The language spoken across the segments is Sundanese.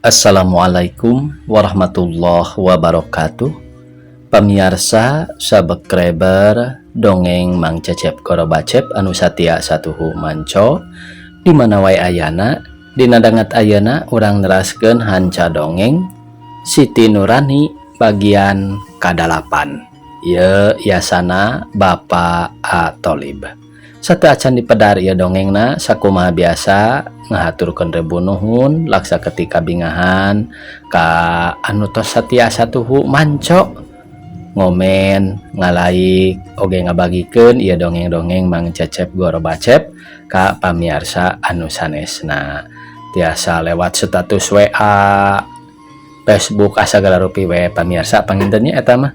Assalamualaikum warahmatullahi wabarakatuh. Pamiarsa subscriber dongeng Mang Cecep Gorobacep anu satia satuhu manco di mana wae ayana. Dina danget ayeuna urang neraskeun hanca dongeng Siti Nurani bagian kadalapan. Ieu yasana Bapak A Tolib. Sateuacan dipedar ieu dongengna, sakumaha biasa ngahaturkeun rebu nuhun laksa ketika bingahan ka anu tos satia satuhu manco, ngomen, ngalaik, oge ngabagikeun ieu dongeng-dongeng Mang Cecep Gorobacep ka pamiarsa anu sanesna. Tiasa lewat status WA, Facebook, asa segala rupi we pamiarsa. Panginten nya eta mah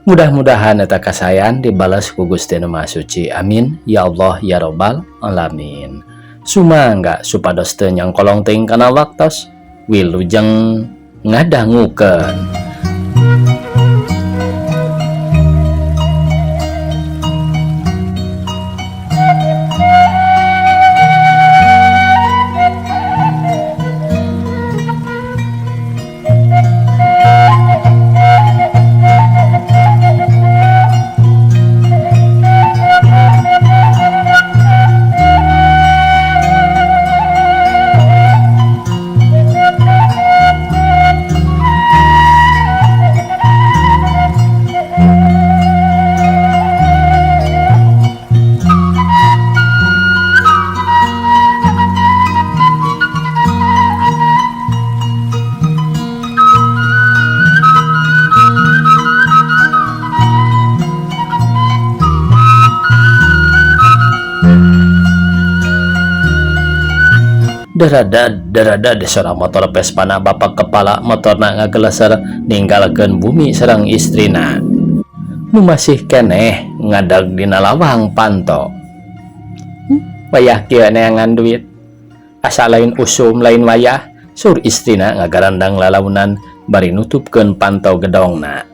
mudah-mudahan eta kasayan dibalas ku Gusti Nu Maha Suci. Amin ya Allah ya Robbal alamin. Sumangga supados teu nyangkolong teuing kana waktos. Wilujeng ngadangukeun. Deradad deradad sora motor Vespana bapak kepala, motorna ngageleser ninggalkeun bumi sareng istrina nu masih keneh ngadag dina lawang panto. Wayah kieu neangan duit asa lain usum lain wayah, sur istrina ngagarandang lalaunan bari nutupkeun panto gedongna.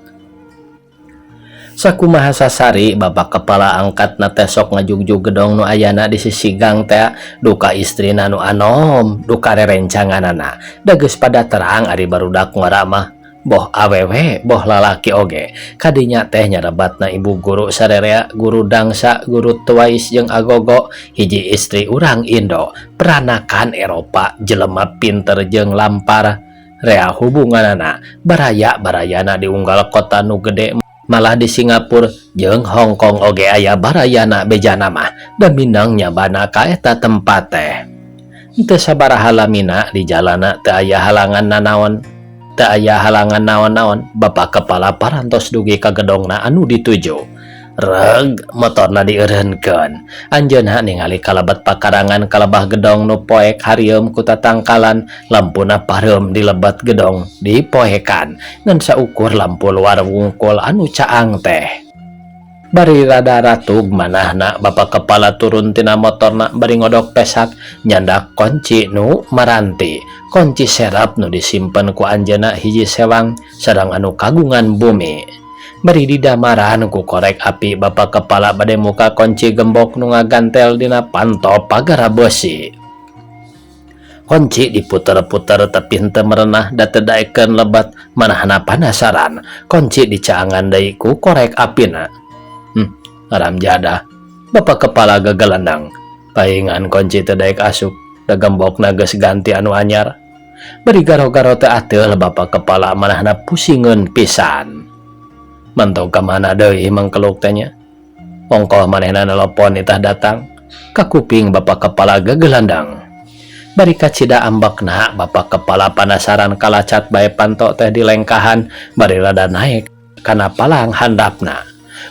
Sakumaha sasari bapak kepala angkat na teh sok ngajugjug gedong nu ayana di sisi gang teh. Duka istrina nu anom, duka rerencanganana da geus pada terang ari barudak ngora mah, boh awewe boh lalaki oge. Kadinya teh nyarebatna ibu guru sarerea, guru dangsa, guru Twice jeung agogo. Hiji istri urang Indo, peranakan Eropa, jelema pinter jeung lampar. Rea hubunganana baraya barayana di unggal kota nu gede, malah di Singapura jeung Hong Kong oge aya barayana. Bejana mah da minang nyabana ka eta tempat teh. Teu sabaraha lamina di jalana teu aya halangan nanaon, teu aya halangan naon-naon. Bapak kepala parantos dugi ka gedongna anu dituju. Reg motorna dieureunkeun, anjeunna ningali kalebet pakarangan kalebah gedong nu poek harieum ku tatangkalan. Lampuna pareum di lebet gedong dipoekan, ngan saukur lampu luar wungkul anu caang teh. Bari rada ratug manahna, bapak kepala turun tina motorna bari ngodok pesak nyandak kunci nu maranti, kunci serap nu disimpen ku anjeunna hiji sewang sareng anu kagungan bumi. Bari didamaran ku korek api, bapak kepala bade muka kunci gembok nu ngagantel dina panto pagar besi. Kunci diputer-puter tapi henteu merenah da teu daekeun lebat. Manahna panasaran. Kunci dicaangan deui ku korek apina. Haram jadah, bapak kepala gegelandang. Paingan kunci teu daek asup da gembokna geus ganti anu anyar. Bari garo-garo teu ateul bapak kepala, manahna pusingeun pisan. Mantau ka mana deui mangkeluk teh nya? Ongkoh manehna nelpon itah datang ka kuping bapak kepala gegelandang. Bari kacida ambekna, bapak kepala panasaran kalacat bae panto teh dilengkahan bari rada naik kana palang handapna.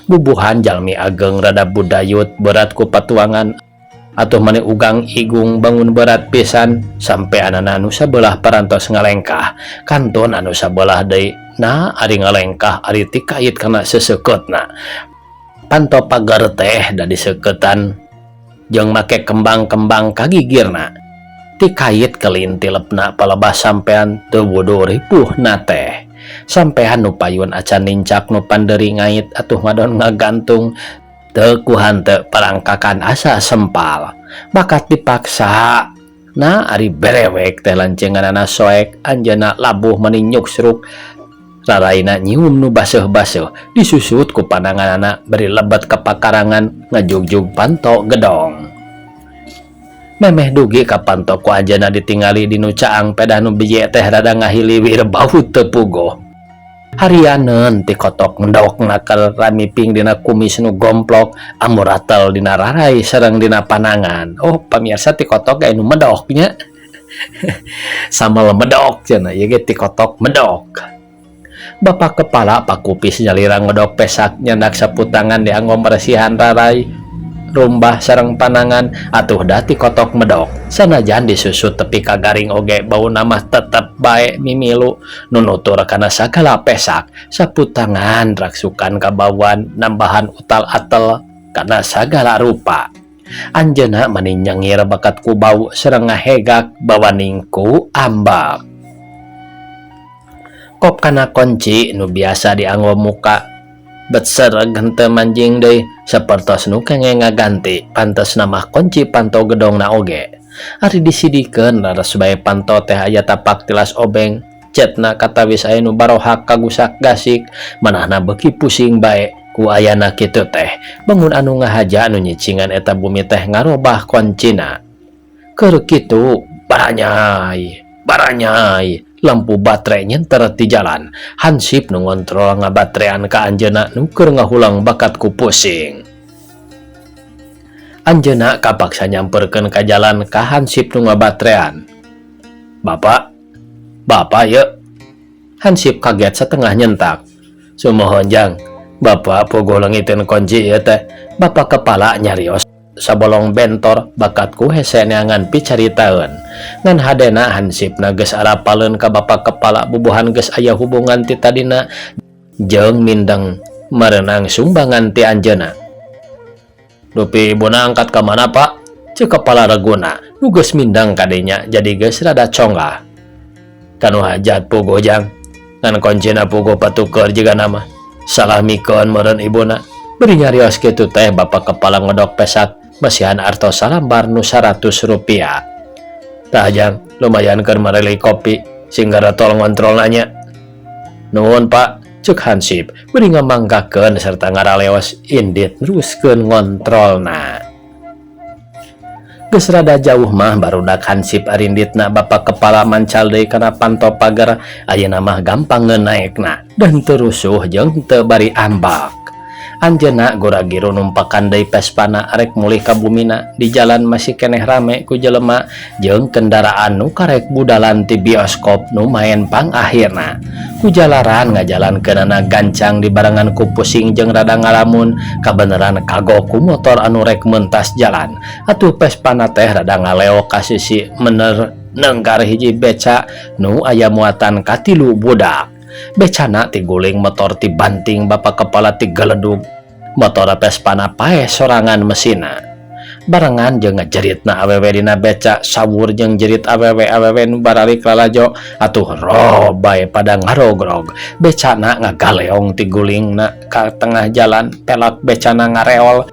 Bubuhan jalmi ageng rada budayut berat ku patuangan atuh mani ugang igung bangun berat pisan sampai anana anu sabelah parantos ngalengkah, kantun anu sabelah deui. Nah, ari ngalengkah ari tikait kana seseketna. Panto pagar teh da diseketan jeung make kembang-kembang kagigirna, tikait kelintilepna palebah sampean teu wudu ripuhna teh. Sampean nu payun acan nincak, nu panderi ngait atuh ngadon ngagantung teu ku hanteu parangkakan asa sempal. Bakat dipaksa Nah ari berewek teh lanceunganana soek anjeunna labuh mani nyuksruk raraina nyium nu baseuh-baseuh disusut ku pananganana bari lebet ka pakarangan ngajugjug panto gedong. Memeh dugi ka panto ku anjeunna ditingali di nu caang pedah nu bije teh rada ngahiliwir bau teu puguh. Harianeun ti kotok endok nakal ramiping dina kumis nu gomplok amuratel dina rarai sareng dina panangan. Oh pamirsa, ti kotok aya nu medok nya, sambal medok cenah ieu ge ti kotok medok. Bapak kepala pakupis nyalira ngodok pesak, nyandak sapu tangan dianggo meresihan rarai, rumbah sareng panangan. Atuh da ti kotok medok, sanajan disusut tepi ka garing oge bauna mah tetep bae mimilu nunutur kana sagala pesak. Sapu tangan raksukan kabauan nambahan utal-atel kana sagala rupa. Anjeunna mani nyengir bakat ku bau sareng ngahegak bawaning ku ambak. Kop kana konci nu biasa dianggo muka bet sereg henteu manjing deui, sapertos nu kengeng ngaganti. Pantesna mah konci panto gedongna oge. Ari disidikeun, leres bae panto teh aya tapak tilas obeng cetna katawis aya nu barohak kagusak gasik. Manahna beuki pusing bae ku ayana kitu teh. Bangun anu ngahaja nu nyicingan eta bumi teh ngarobah koncina. Keur kitu, baranyai baranyai, lampu batre nyenter ti jalan. Hansip nu ngontrol ngabatrean ka anjeunna nu keur ngahulang bakat ku pusing. Anjeunna kapaksa nyamperkeun ka jalan ka hansip nu ngabatrean. "Bapak, bapak ye." Hansip kaget setengah nyentak. "Sumuhun, Jang. Bapak puguh leungiteun kunci ieu teh." Bapak kepala nyarios sabolong bentor bakat ku hese neangan picaritaeun. Ngan hadena hansipna geus arapaleun ka bapak kepala, bubuhan geus aya hubungan ti tadina jeung mindeng merenang sumbangan ti anjeunna. "Dupi ibuna angkat ka mana, Pak?" Ceuk kepala reguna nu geus mindeng kadinya jadi geus rada conggah. "Kanu hajat puguh, Jang, ngan koncina puguh patuker jigana mah salah mikeun meureun ibuna." Bari nyarios kitu teh bapak kepala ngodok pesak masihan artos salambar nu Rp100. "Tah, Jang, lumayan keur mareli kopi, sing garatol ngontrol nanya." "Nuhun, Pak," ceuk hansip bari ngamanggakeun serta ngaraleos indit neruskeun ngontrolna. Geus rada jauh mah barudak hansip arinditna bapak kepala mancal deui kana panto pagar. Ayeuna mah gampang naekna dan teu rusuh jeung teu bari ambak. Anjeunna gura-giru numpakan deui Vespana arek mulih ka bumina. Di jalan masih keneh rame ku jelema jeung kendaraan nu karek budalan ti bioskop nu maen pangakhirna. Ku jalaran ngajalankeunana gancang dibarengan ku pusing jeung rada ngalamun, kabeneran kagok ku motor anu rek mentas jalan. Atuh Vespana teh rada ngaleo ka sisi mener nenggar hiji beca nu aya muatan katilu budak. Becana tiguling, motor tibanting, bapak kepala tigeledug. Motor Vespana paeh sorangan mesina barengan jeung ngajeritna awewe dina beca, sawur jeung jerit awewe awewe nu baralik lalajo. Atuh rob bae pada ngarogrog. Becana ngagaleong tigulingna ka tengah jalan, pelak becana ngareol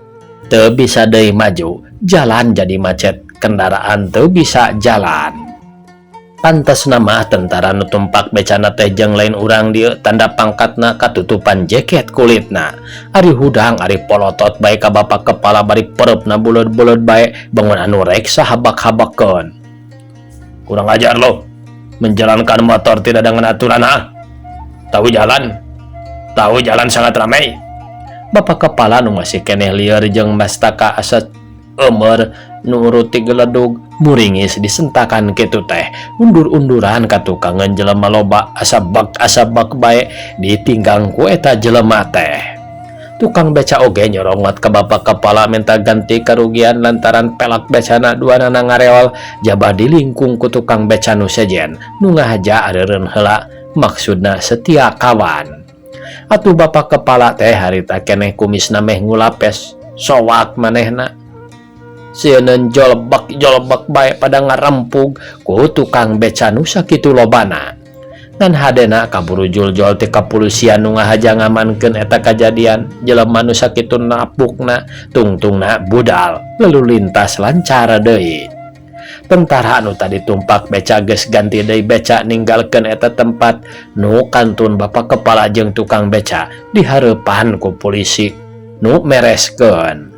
teu bisa deui maju. Jalan jadi macet, kendaraan teu bisa jalan. Pantasna mah tentara nu tumpak becana teh jeung lain urang dieu, tanda pangkatna katutupan jaket kulitna. Ari hudang ari polotot bae ka bapak kepala bari pereupna buleud-buleud bae, bangun anu rek sahabak-habakeun. "Kurang ajar lo, menjalankan motor tidak dengan aturan, ha? Tahu jalan? Tahu jalan sangat ramai?" Bapak kepala nu masih keneh lieur jeung mastaka asa eumeur nuruti geledug muringis disentakan kitu teh. Undur-unduran ka tukangeun jelema loba, asa bak asa bak bae ditinggang ku eta jelema teh. Tukang beca oge nyorongot ke bapak kepala minta ganti kerugian lantaran pelak becana duanana ngareol, jabah dilingkung ku tukang beca nu sejen nu ngahaja areureun heula, maksudna setia kawan. Atuh bapak kepala teh harita keneh kumisna meh ngulapes sowak manehna sieun jolbak jolbak bae pada ngarempug ku tukang beca nu sakitu lobana. Ngan hadena kaburu juljol ti kapolisian nu ngahaja ngamankeun eta kajadian. Jelema nu sakitu napukna tungtungna budal, lalu lintas lancar deui. Tentara anu tadi tumpak beca geus ganti deui beca ninggalkeun eta tempat nu kantun bapak kepala jeung tukang beca dihareupan ku polisi nu mereskeun.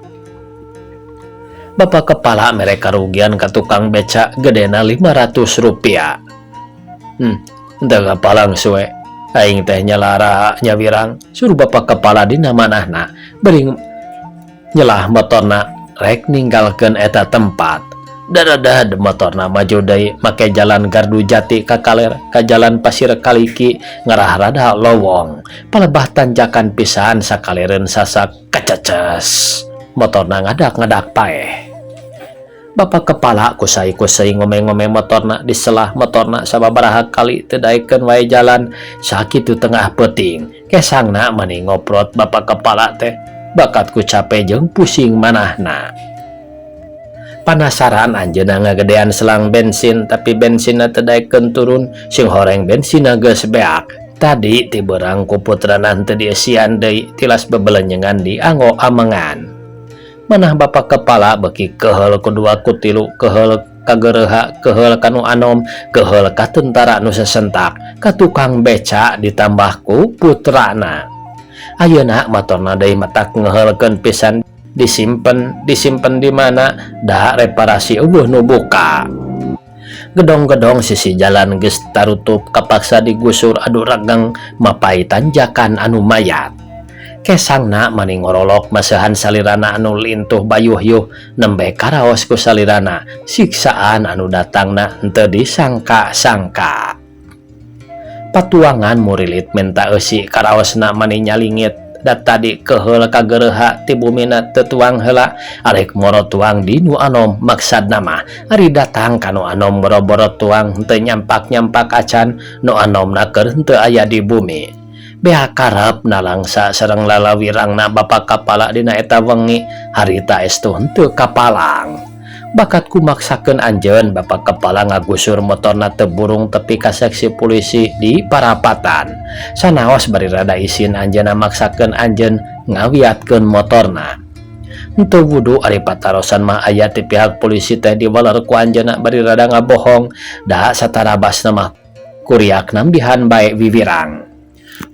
Bapak kepala mere karugian ka tukang beca gedena 500 rupiah. Henteu kapalang suwe. Aing teh nyalara nyawirang suruh bapak kepala dina manahna bari nyelah motorna rek ninggalkeun eta tempat. Dadadad motorna maju deui make jalan Gardu Jati ka kaler ka jalan Pasir Kaliki ngarah rada lowong palebah tanjakan pisan sakalireun sasak kacaces motorna ngadak-ngadak paeh. Bapak kepala kusai-kusai ngome-ngome motorna diselah motorna sababaraha kali teu daekeun wae jalan sakitu tengah peuting kesangna mani ngoprot bapak kepala teh bakat ku cape jeung pusing manahna. Panasaran anjeunna ngagedean selang bensin tapi bensinna teu daekeun turun sing horeng bensinna geus beak. Tadi ti beurang ku putrana henteu dieusian deui tilas bebelenyengan di anggo amengan. Manah bapak kepala beuki keheul ku dua ku tilu keheul kageureuha keheul ka nu anom keheul ka tentara nu sesentak ka tukang beca ditambah ku putrana. Ayeuna motorna deui matak ngeheulkeun pisan disimpen di mana da reparasi eueuh nu buka. Gedong-gedong sisi jalan geus tarutup kapaksa digusur adu regang mapai tanjakan anu mayat. Kesangna mani ngorolok masehan salirana anu lintuh bayuh-yuh nembe karaos ku salirana siksaan anu datangna henteu disangka-sangka. Patuangan murilit menta eusi karaosna mani nyalingit da tadi keheul kageureuha ti bumina teu tuang heula arek moro tuang di nu anom maksadna mah ari datang ka nu anom boro-boro tuang henteu nyampak-nyampak acan nu anomna keur henteu aya di bumi. Bea karep nalangsa sareng lalawirangna bapak kapala dina eta wengi harita estu henteu kapalang. Bakat ku maksakeun anjeun bapak kepala ngagusur motorna teu burung tepi ka seksi polisi di parapatan. Sanaos bari rada isin anjeunna maksakeun anjeun ngawiatkeun motorna. Henteu wudu ari patarosan mah aya ti pihak polisi teh diwaler ku anjeunna bari rada ngabohong da satarabasna mah kuriak nambihan bae wiwirang.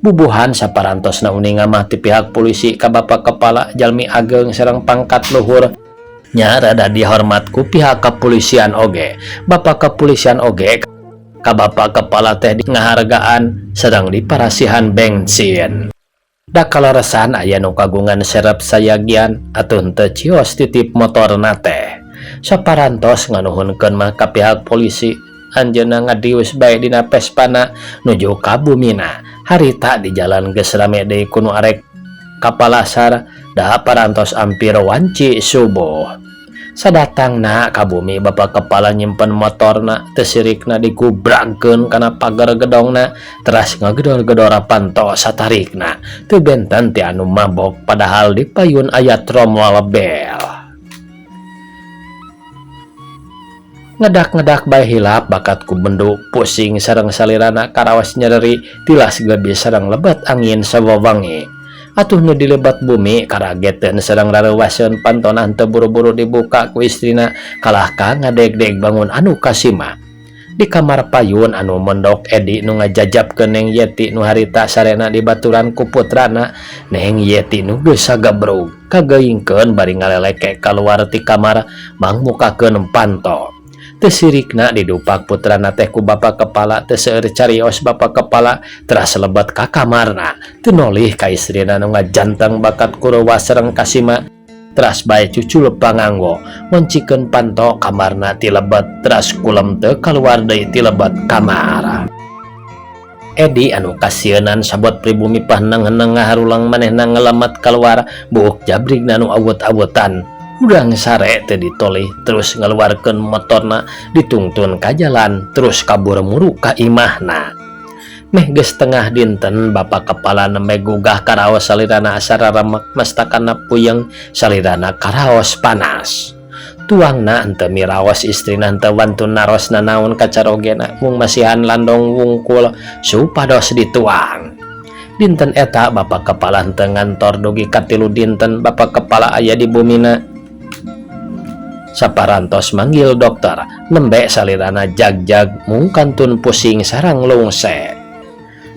Bubuhan saparantosna uninga mah ti pihak polisi ka bapak kepala jalmi ageng sareng pangkat luhur nya rada dihormat ku pihak kepolisian oge. Bapak kepolisian oge ka bapak kepala teh ngahargaan sedang diparasihan bensin. Da kaleresan aya nu kagungan serep sayagian atuh henteu cios titip motorna teh. Saparantos nganuhunkeun mah ka pihak polisi anjeunna ngadius bae dina Vespana nuju ka bumina. Harita di jalan geus rame deui ku nu arek ka palasar da parantos ampir wanci subuh. Sadatangna ka bumi bapak kepala nyimpen motorna teu sirikna digubragkeun kana pagar gedongna teras ngagedor-gedor panto satarikna teu benten ti anu mabok padahal di payun aya tromol bel. Ngedak-ngedak bae hilap bakat ku bendu pusing sareng salirana karaos nyereri tilas gebis sareng lebat angin sawewengi. Atuh nu dilebat bumi karageteun sareng rareuwaseun pantona henteu buru-buru dibuka ku istrina kalah ka ngadegdeg bangun anu kasima. Di kamar payun anu mondok Edi nu ngajajabkeun Neng Yeti nu harita sarena dibaturan ku putrana. Neng Yeti nu geus sagabrug kageuingkeun bari ngaleleke kaluar ti kamar mangmukakeun panto. Teu sirikna didupak putrana teh ku bapak kepala teu seueur carios bapak kepala teras lebet ka kamarna teu nolih ka istrina nu ngajanteng bakat ku reuwas sareng kasima teras bae cucul panganggo ngoncikeun panto kamarna ti lebet teras kulem teu kaluar deui ti lebet kamar. Edi anu kasieunan sabot pribumi paheneng-heneng ngaharulang manehna ngelemet kaluar buuk jabrigna nu awut-awutan. Hudang sare teu ditolih terus ngaluarkeun motorna ditungtun ka jalan terus kabur muru ka imahna. Meh geus tengah dinten bapak kepala nembe gugah karaos salirana asa raremek mestakana puyeng salirana karaos panas. Tuangna henteu miraos istrina henteu wantun naros nanaon kacarogena mung masihan landong wungkul supados dituang. Dinten eta bapak kepala henteu ngantor dugi ka 3 dinten bapak kepala aya di bumina. Saparantos manggil dokter, nembe salirana jagjag mung kantun pusing sareng lungse.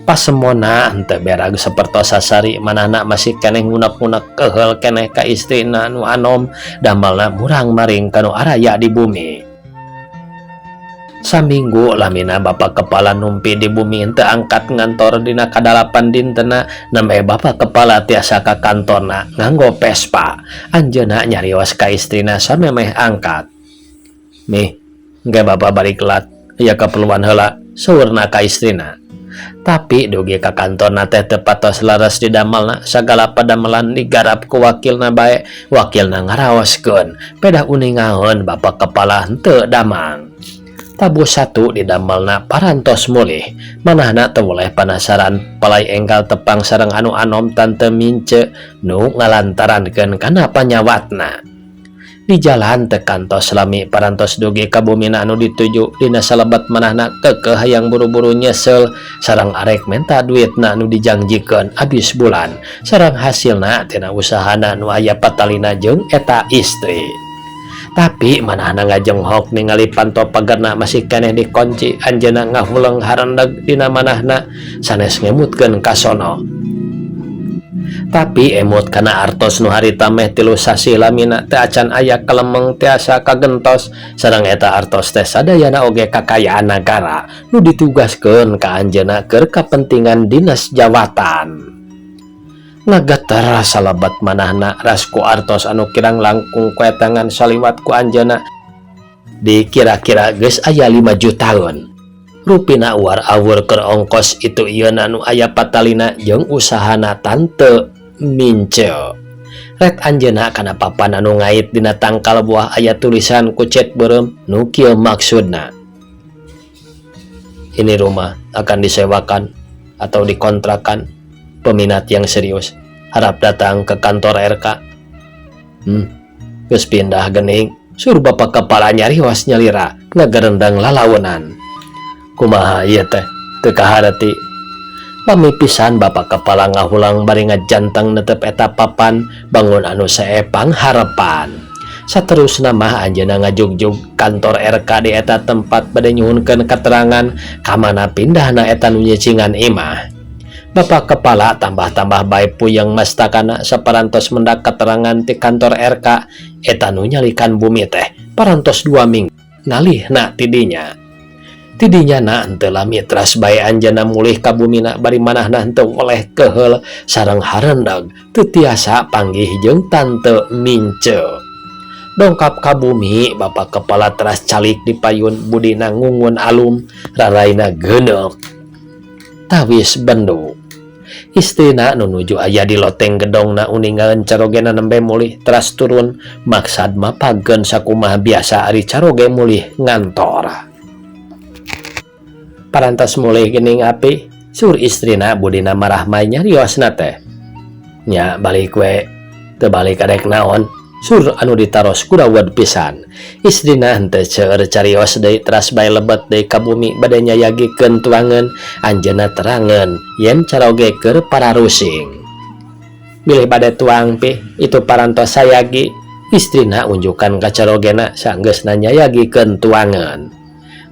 Pasemona henteu berag sapertos sasari, manahna masih keneh ngunek-ngunek keheul keneh ka istrina nu anom, damelna murang-maring ka nu araya di bumi. Saminggu lamina Bapak Kepala numpi di bumi henteu angkat ngantor. Dina kadalapan dintena nembe Bapak Kepala tiasa ka kantorna nganggo Vespa. Anjeunna nyarios ka istrina samemeh angkat. "Mih, engke Bapak balik telat, aya keperluan heula," saurna ka istrina. Tapi dugi ka kantorna teh teu patos leres didamelna, sagala padamelan digarap ku wakilna bae. Wakilna ngaraoskeun pedah uningaeun Bapak Kepala henteu damang. Tabuh satu didamelna parantos mulih. Manahna teu weleh panasaran palai enggal tepang sareng anu anom, Tante Mince nu ngalantarankeun kana panyawatna. Di jalan teu kantos lami parantos dugi ka bumina anu dituju. Dina salebet manahna keukeuh hayang buru-buru nyesel sareng arek menta duitna anu dijangjikeun abis bulan sareng hasilna tina usahana nu aya patalina jeung eta istri. Tapi manahna ngajenghok ningali panto pagerna masih keneh dikunci. Anjeunna ngahuleng harendeg dina manahna sanes ngemutkeun ka sono. Tapi emut kana artos nu harita meh 3 sasih lamina teu acan aya kalemeng tiasa kagentos, sareng eta artos teh sadayana oge kakayaan nagara nu ditugaskeun ka anjeunna keur kapentingan dinas jawatan. Ngageter salebet manahna ras ku artos anu kirang langkung kuetangan saliwat ku anjeunna dikira-kira geus aya 5 jutaeun. Rupina uar awur keur ongkos itu ieu nu aya patalina jeung usahana Tante Mince. Ret anjeunna kana papan anu ngait dina tangkal buah aya tulisan ku cet beureum nu kieu maksudna: "Ini rumah akan disewakan atau dikontrakan, peminat yang serius harap datang ke kantor RK." Geus pindah gening," saur Bapak Kepala nyarios nyalira ngagerendang lalaunan. "Kumaha ieu teh, teu kahareti." Lami pisan Bapak Kepala ngahulang bari ngajanteng netep eta papan bangun anu seepang harepan. Saterusna mah anjeunna ngajugjug kantor RK di eta tempat bade nyuhunkeun keterangan kamana pindahna eta nu nyicingan imah. Bapak Kepala tambah-tambah bae puyeng mastakana. Saparantos mendak keterangan ti kantor RK, eta nu nyalikan bumi teh parantos 2 minggu ngalihna tidinya. Tidinya na henteu lami teras bae anjeunna mulih ka bumina bari manahna henteu weleh keheul sareng harendeg teu tiasa panggih jeung Tante Mince. Dongkap ka bumi, Bapak Kepala teras calik di payun, budina ngungun alum, raraina geuneuk tawis bendu. Istrina nu nuju aya di loteng gedongna uningaeun carogena nembe mulih, teras turun maksad mapageun sakumaha biasa ari caroge mulih ngantor. "Parantos mulih geuning, Api?" saur istrina. Budina marahmai nyariosna teh. "Nya, balik we, teu balik arek naon?" saur anu ditaros kurawat pisan. Istrina henteu seueur carios deui, teras bae lebet deui ka bumi bade nyayagikeun tuangeun. Anjeunna terangeun yen caroge keur pararusing. "Bilih bade tuang, Pi, itu parantos sayagi," istrina unjukan ka carogena sanggeusna nyayagikeun tuangeun.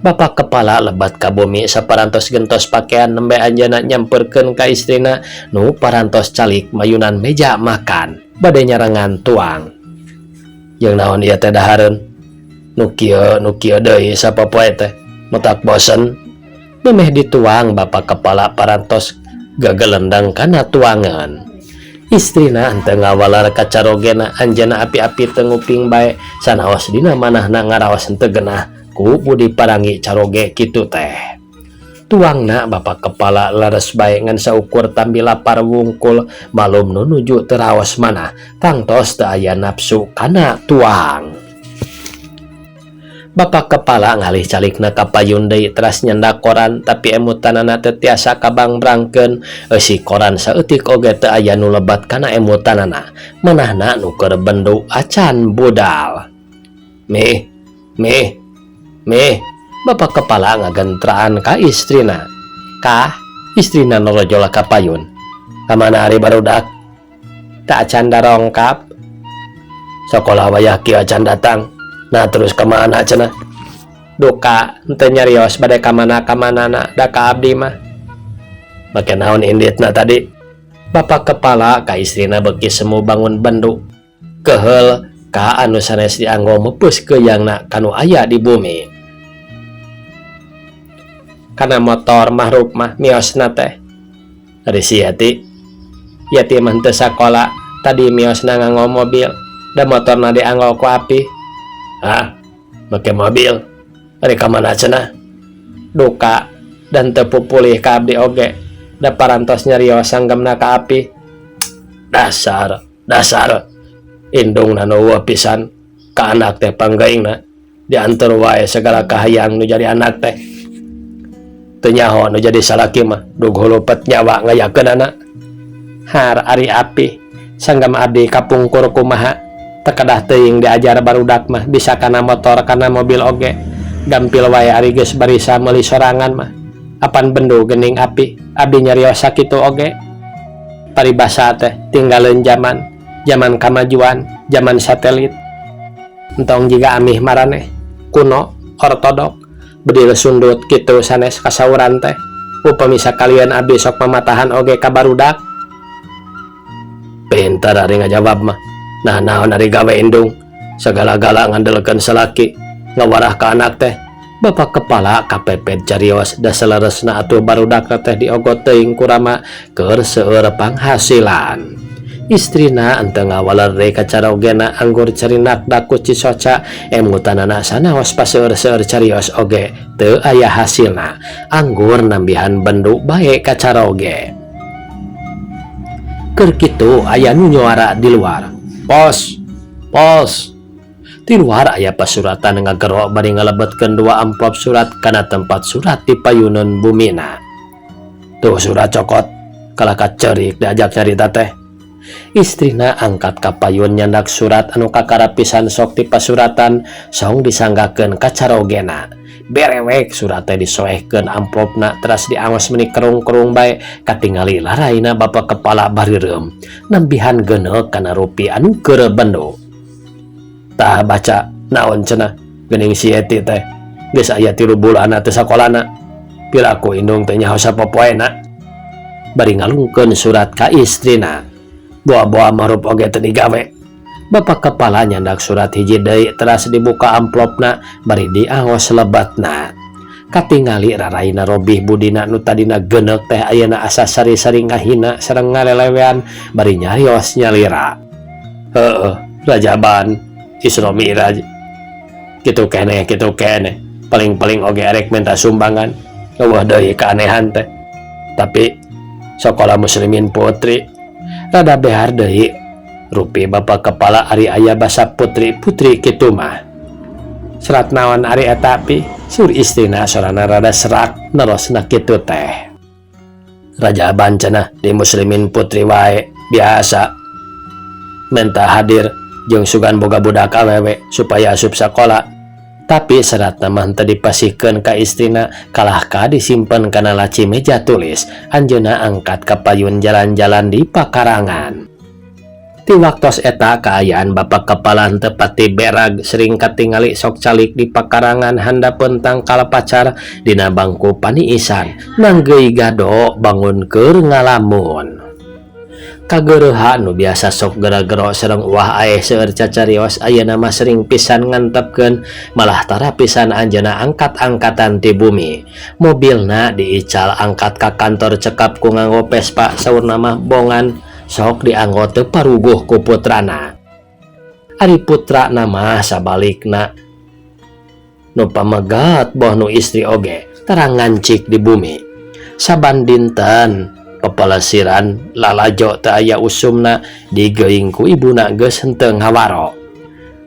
Bapak Kepala lebat ka bumi. Saparantos gentos pakaian, nembe anjeunna nyamperkeun ka istrina nu parantos calik mayunan meja makan bade nyarengan tuang. "Jeung naon ieu teh dahareun? Nu kieu, nu kieu deui sapopoe teh, matak bosen." Memeh dituang, Bapak Kepala parantos gagelendang kana tuangan. Istrina henteu ngawalar ka carogena. Anjeunna api-api teu nguping bae, sanaos dina manahna ngaraos henteu genah ku budi parangi caroge kitu teh. Tuangna Bapak Kepala leres bae ngan saukur tambi lapar wungkul, malum nu nuju teu raos manah tangtos teu aya nafsu kana tuang. Bapak Kepala ngalih calikna ka payun deui teras nyandak koran, tapi emutanana teu tiasa kabangbrangkeun. Eusi koran saeutik oge teu aya nu lebat kana emutanana. Manahna nu keur bendu acan budal. "Mih, Mih, Mih!" Bapak Kepala ngagentraan ka istrina. "Kah?" Istrina norojol ka payun. "Kamana ari barudak? Teu acan darongkap. Sekolah wayah kieu acan datang." Nah, terus kemana cenah? Duka henteu nyarios bade ka mana ka manana da ka abdi mah. Make naon inditna tadi? Bapak kepala ka istrina beuki semu bangun bendu. Keheul ka anu sanes dianggo meupeus keuyangna kanu aya di bumi. Kana motor mahrup mah miosna teh. Ari si Yeti. Yeti mah henteu sakola, tadi miosna nganggo mobil, da motorna dianggo ku Apih. Hah? Make mobil? Ari ka mana cenah? Duka dan teu pupulih ka abdi oge, da parantos nyarios sanggemna ka Apih. Dasar, dasar indungna nu eueuh pisan ka anak teh panggeuingna dianteur wae segala kahayang nu jadi anak teh. Teu nyaho nu jadi salaki mah dug hulupet nyawa ngayakeunana. Har ari Apih sanggem abdi kapungkur kumaha teu kedah teuing diajar barudak mah bisa kana motor kana mobil oge. Gampil wae ari geus barisa meuli sorangan mah. Apan bendu geuning Apih, abdi nyarios sakitu oge. Paribasa teh tinggaleun jaman, jaman kamajuan, jaman satelit. Entong jiga amih maraneh, kuno, ortodok, bedil sundut kitu sanes kasauran teh. Upami sakalian abdi sok mamatahan oge ka barudak. Pintar ari ngajawab mah. Nah, naon ari gawe indung, sagala-gala ngandelkeun salaki, ngawarah ka anak teh. Bapak kepala kapepet carios da saleresna atuh barudak teh diogot teuing ku rama keur seueur panghasilan. Istrina henteu ngawaler deui ka carogena anggur carinak daku cisoca emutanana sanaos paseueur-seueur carios oge teu aya hasilna anggur nambihan bendu bae ka caroge. Keur kitu aya nu nyuara di luar. Pos, pos. Di luar aya pasuratan ngagero bari ngalebetkeun dua amplop surat kana tempat surat di payuneun bumina. Tuh surat cokot, kalah ka ceurik diajak nyarita teh. Istrina angkat ka payun nyandak surat anu kakara pisan sok ti pasuratan song disanggakeun ka carogena. Berewek surat teh disoehkeun amplopna teras diangos meuni kerung-kerung bae katingali laraina bapak kepala bareureum nambihan geneuk kana rupi anu keur bendu. Tah baca naon cenah geuning si Yeti teh geus aya 3 bulan teh sakolana. Piraku indung teh nyaho sapopoena. Bari ngalungkeun surat ka istrina. Boa-boa marup oge teu digawe. Bapak kepala nyandak surat hiji deui teras dibuka amplopna bari diangos lebatna. Katingali raraina robih budina nu tadina geneuk teh ayeuna asa sari-sari ngahina sareng ngalelewean bari nyarios nyalira. Heueuh, Rajaban Isra Mi'raj. Kitu keneh, kitu keneh. Paling-paling oge erek minta sumbangan. Eueuh deui keanehan teh. Tapi sekolah muslimin putri rada behar deui. Rupi bapak kepala ari aya basa putri-putri kitu mah. Serat naon ari eta pi? Sur istrina sorana rada serak nerosna kitu teh. Rajaban cenah di muslimin putri wae biasa. Minta hadir jeung sugan boga budak awewe supaya asup sakola. Tapi seratna mah henteu dipasihkeun ka istrina kalah ka disimpen kana laci meja tulis. Anjeunna angkat ka payun jalan-jalan di pakarangan. Ti waktos eta kaayaan bapak kepala henteu pati berag sering katingali sok calik di pakarangan handapeun tangkal pacar dina bangku paniisan nanggeui gado bangun keur ngalamun. Kageureuhan nu biasa sok gera-gero sareng uah aeh seueur cacarios ayeuna mah sering pisan ngantepkeun malah tara pisan anjeunna angkat-angkatan ti bumi. Mobilna diical angkat ka kantor cekap ku nganggo Vespa saurna mah bongan sok dianggo teu paruguh ku putrana. Ari putrana mah sabalikna nu pamegat boh nu istri oge tara ngancik di bumi. Saban dinten pepelesiran lalajo teu aya usumna digeuing ku ibuna geus henteu ngawaro.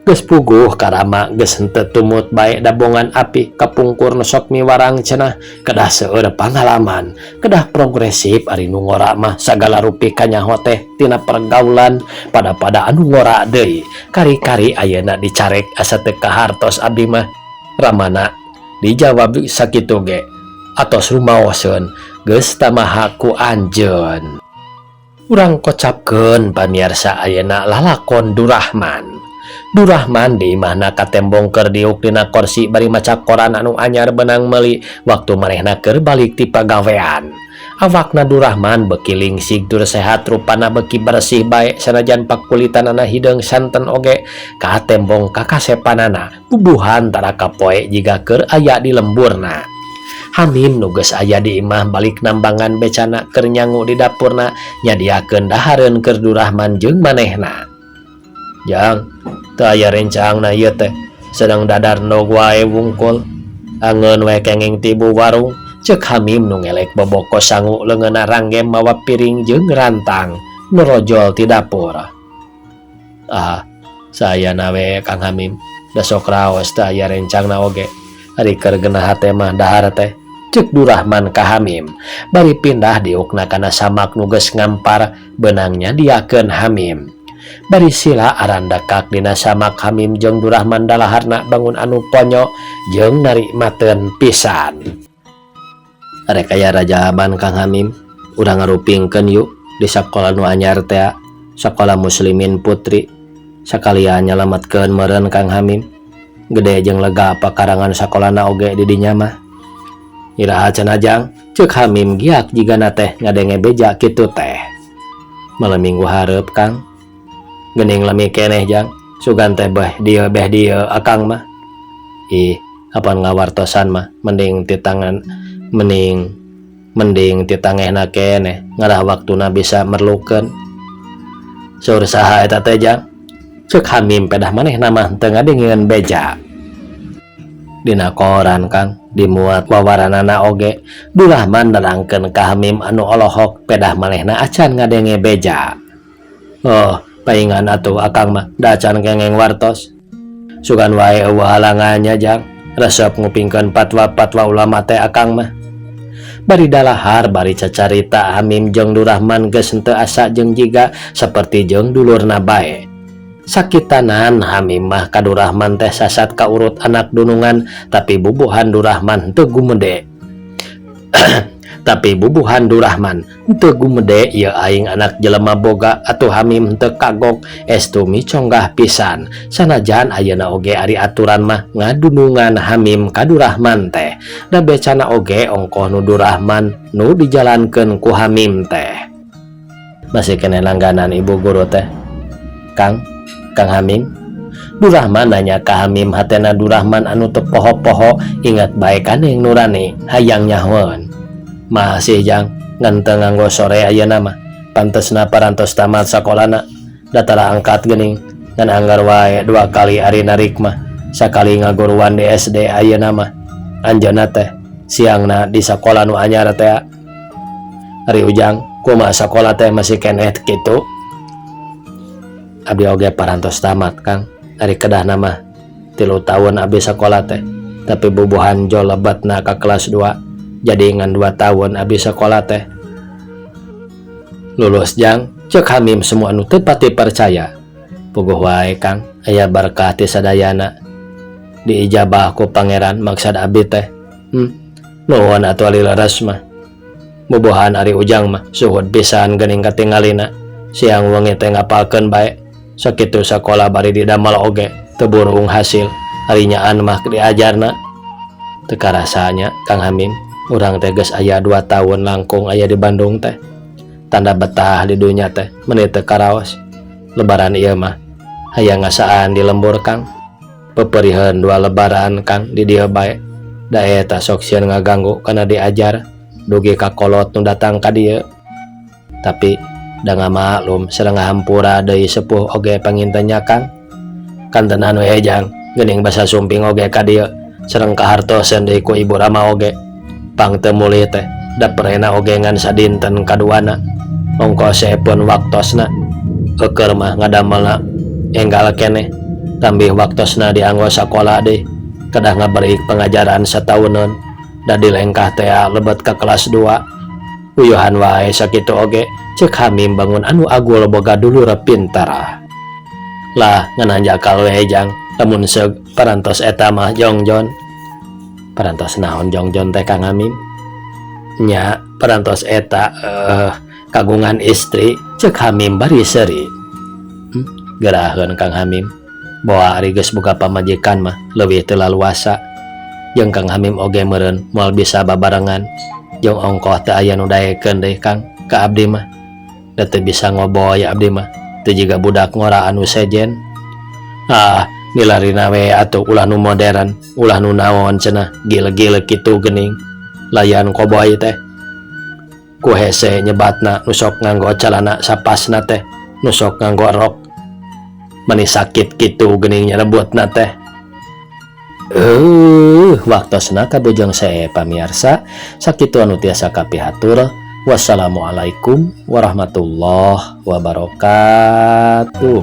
Geus puguh karama geus henteu tumut bae dabongan api kapungkur nu sok miwarang cenah kedah seueur pangalaman kedah progresif ari nu ngora mah sagala rupi kanyaho teh tina pergaulan pada-pada anu ngora deui kari-kari ayeuna dicarek asa teu kahartos abdi mah. Ramana dijawab sakitu ge atos rumaoseun geus tamaha ku anjeun. Urang kocapkeun pamiarsa ayeuna lalakon Durahman. Durahman di imahna katembong keur diuk dina korsi bari maca koran anu anyar beunang meuli waktu manehna keur balik ti pagawean. Awakna Durahman beuki lingsig tur sehat rupana beuki bersih bae sanajan pakulitanana hideung santen oge katembong kakasepanana bubuhan tara kapoe jiga keur aya di lemburna. Hamim nu geus aya di imah balik nambangan becana keur nyangu di dapurna nyadiakeun dahareun keur Durahman jeung manehna. Jang, teu aya rencangna ieu teh sedang dadar endog wae wungkul angeun we kenging tibu warung cek Hamim nu ngelek boboko sangu leungeunna ranggem mawa piring jeung rantang norojol ti dapur. Ah, saayana we Kang Hamim da sok raos teu aya rencangna oge ari keur genah hate mah dahar teh cek Durahman ka Hamim bari pindah diukna kana samak nu geus ngampar beunang nyadiakeun Hamim. Bari sila arandakak dina samak Hamim jeung Durahman dalaharna bangun anu ponyo jeung narikmateun pisan. Rek aya rajaban Kang Hamim, urang ngarupingkeun yuk di sakola nu anyar tea, sakola Muslimin Putri. Sakalian nyalametkeun meureun Kang Hamim. Gede jeung lega pakarangan sakolana oge di dinya mah. Iraha cenah Jang, ceuk Hamim giak jigana teh ngadenge beja kitu teh. Malam minggu hareup Kang. Gening lami keneh Jang, sugan teh beh dieu beh dieu akang mah. Ih, apan ngawartosan mah mending ti tangan mending mending ti tangehna keneh ngarah waktuna bisa merlukeun. Saur saha eta teh Jang? Ceuk Hamim pedah manehna mah teu ngadengieun beja. Dina koran Kang, dimuat wawaranana oge. Durahman nerangkeun ka Hamim anu olohok pedah manehna acan ngadenge beja. Oh, paingan atuh akang mah da acan kengeng wartos. Sugan wae eueuh halangannya Jang, resep ngupingkeun patwa-patwa ulama teh akang mah. Bari dalahar bari cacarita Hamim jeung Durahman geus henteu asa jeung jiga saperti jeung dulurna bae. Sakitanan Hamim mah ka Durahman teh sasat kaurut anak dunungan tapi bubuhan Durahman teu gumede. Tapi bubuhan Durahman teu gumede ieu aing anak jelema boga atuh Hamim teu kagok estu miconggah pisan. Sanajan ayeuna oge ari aturan mah ngadunungan Hamim ka Durahman teh. Da becana oge ongkoh nu Durahman nu dijalankeun ku Hamim teh. Masih keneh langganan ibu guru teh. Kang, Kang Hamim. Durahman nanya ka Hamim hatena Durahman anu teu poho-poho ingat bae ka Neng Nurani hayang nyahoeun. Masih Jang, ngan teu nganggo sore ayeuna mah. Pantesna parantos tamat sakolana. Da tara angkat geuning, ngan anggar wae dua kali ari narik mah. Sakali ngaguruan di SD ayeuna mah. Anjeunna teh siangna di sakola nu anyar teh. Ari Ujang, kumaha sakola teh masih keneh kitu? Abdi oge parantos tamat, Kang. Ari kedahna mah 3 tahun abdi sakola teh. Tapi bubuhan jol lebetna ka kelas 2. Jadi ngan 2 tahun abdi sakola teh. Lulus Jang, ceuk Hamim semua anu teu pati percaya. Puguh wae Kang, aya berkah ti sadayana. Diijabah ku pangeran maksad abdi teh. Nuhun atuh ari leres mah. Bubuhan ari Ujang mah suhud pisan geuning katingalina. Siang wengi teh ngapalkeun bae. Sakitu sakola bari didamel oge teu burung hasil. Ari nyaan mah diajarna. Teu karasanya Kang Hamim. Urang teh geus aya 2 tahun langkung aya di Bandung teh. Tanda betah di dunya teh meuni teu karaos. Lebaran ieu mah hayang ngasaan di lembur Kang. Peperiheun 2 lebaran Kang di dieu bae. Da eta sok sieun ngaganggu kana diajar dugi ka kolot nu datang ka dieu. Tapi da ngamaklum sareng ngahampura deui sepuh oge panginten nya Kang. Kantenan we Jang, geuning basa sumping oge ka dieu sareng kahartoseun deui ku ibu rama oge. Pang teu mulih teh da perena oge ngan sadinten kaduana. Ongkos pun waktosna eueur mah ngadamelna enggal keneh. Tambih waktosna dianggo sakola deui kedah ngaberik pengajaran satauneun. Da dilengkah teh lebet ka kelas 2. Uyuhan wae sakitu oge ceuk Hamim bangun anu agul boga dulur pintar. Lah ngan hanjakal we Jang, lamun seug parantos eta mah jongjon. Parantos naon jongjon teh Kang Hamim? Nya parantos eta kagungan istri ceuk Hamim bari seuri. Geraheun Kang Hamim. Boa ari geus boga pamajikan mah leuwih teu laluasa. Jeung Kang Hamim oge meureun moal bisa babarengan. Jeung ongkoh teu aya nu daekeun deui, Kang, ka abdi mah. Da teu bisa ngoboy abdi mah. Teu jiga budak ngora anu sejen. Ah, milarina we atuh, ulah nu modern, ulah nu naon cenah, gil-gil kitu geuning. Layan koboy teh. Ku hese nyebatna nu sok nganggo calana sapasna teh, nu sok nganggo rok. Mani sakit kitu geuning nyerebutna teh. Waktosna kabujeng sae, pamiarsa. Sakitu anu tiasa kapihatur. Wassalamualaikum warahmatullahi wabarakatuh.